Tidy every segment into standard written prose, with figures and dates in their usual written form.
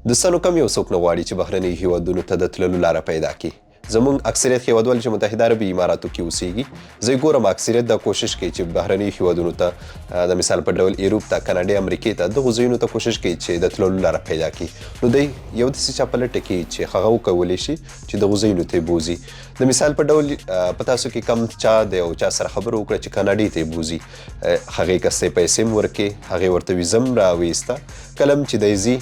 دوستانو، کم یو څوک نه غواړي چې بهرنیو هیوادونو ته د تللو لاره پیدا کړي. زمونږ اکثریت هیوادوال چې متحده عربي اماراتو کې اوسیږي، زه یې ګورم اکثریت دا کوشش کوي چې بهرنیو هیوادونو ته، د مثال په ډول ایروپ ته، کاناډې، امریکې ته، دغو ځایونو ته کوشش کوي چې د تللو لاره پیدا کړي. نو دی یو داسې چا په لټه کې چې هغه وکولی شي چې دغو ځایونو ته یې بوځي. د مثال په ډول په تاسو کې کم چا د یو چا سره خبره وکړه چې کاناډې ته یې بوځي، هغې کس ته یې پیسې هم ورکړې، هغې ورته ویزه هم راویسته. کله هم چې دی ځي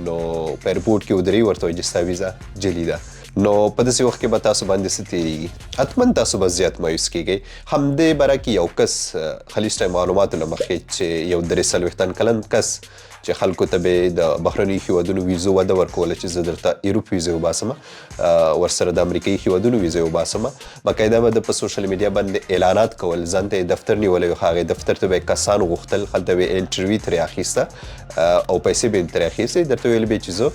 نو په ایرپورټ کې ودرېږي، ورته وایي چې ستا ویزه جلي ده. نو په داسې وخت کې به تاسو باندې څه تېرېږي؟ حتما تاسو به زیات مایوس کېږئ. همدې باره کې یو کس، خلیج ټایم معلوماتو له مخې، چې یو 43 کلن کس چې خلکو ته به د بهرنیو هیوادونو ویزو وده ورکوله چې زه درته ایروپ ویزه وباسم، ورسره د امریکایي هیوادونو ویزه وباسم، باقاعده به د په سوشل میډیا باندې اعلانات کول، ځان ته یې دفتر نیولی و، هغې دفتر ته به یې کسان غوښتل، هلته به یې انټرویو ترې اخیسته او پیسې به یې ترې اخیستې. درته ویل به یې چې زه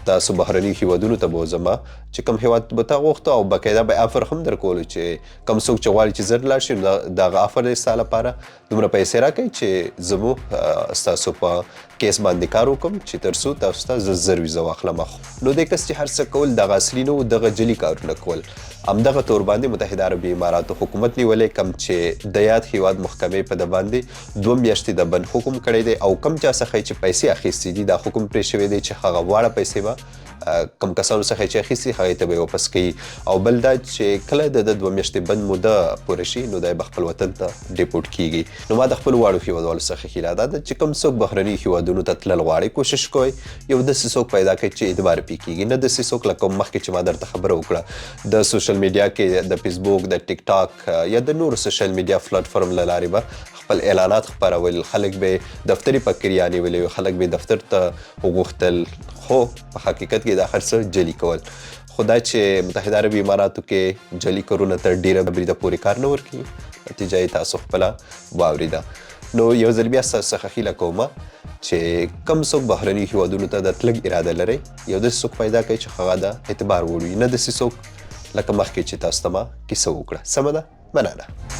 تاسو بهرنیو هیوادونو ته بوځم، چې کوم هیواد به تا غوښته، او باقاعده به افر هم درکولو چې کوم څوک چې غواړي چې زر لاړ شي نو دغه افر دی ستا لپاره، دومره پیسې راکړئ چې زه مو ستاسو په کیس باندې کار وکړم چې تر څو تاسو ته زه زر ویزه واخلم. نو دې کس چې هر څه کول دغه اصلي نه و، دغه جلي کارونه کول. همدغه تور باندې متحده عربي اماراتو حکومت نیولی، کم چې د یاد هیواد محکمې په د باندې 2 میاشتې د بند حکم کړی دی، او کم چا څخه چې پیسې اخیستې دي دا حکم پرې شوی دی چې هغه واړه پیسې به کم کسانو څخه چې اخیستي هغې ته به یې واپس کوي. او بل دا چې کله د ده 2 میاشتې بند موده پوره شي نو دی به خپل وطن ته ډیپورټ کیږي. نو ما د خپلو واړو هیوادوالو څخه هیله دا ده چې کوم څوک بهرنیو هیوادونو ته تلل غواړي، کوشش کوئ یو داسې څوک پیدا کړئ چې اعتبار پې کیږي، نه داسې څوک لکه مخکې چې ما درته خبره وکړه، د سوشل میډیا کې، د فیسبوک، د ټیک ټاک یا د نورو سوشل میډیا پلیټفارم له لارې به خپل اعلانات خپرول، خلک به دفتري په کریا نیولې وي، خلک به دفتر ته وغوښتل، خو په حقیقت کې دا هر څه جلي کول. خو دا چې متحده عربي اماراتو کې جلي کارونه تر ډیره بریده پورې کار نه ورکوي، نتیجه یې تاسو خپله واورېده. نو یو ځل بیا ستاسو څخه هیله کوم چې کم څوک بهرنیو هیوادونو ته د تلګ اراده لرئ، یو داسې څوک پیدا کړئ چې هغه د اعتبار وړ وي، نه داسې څوک لکه مخکې چې تاسو ته ما کیسه وکړه. سمه ده، مننه.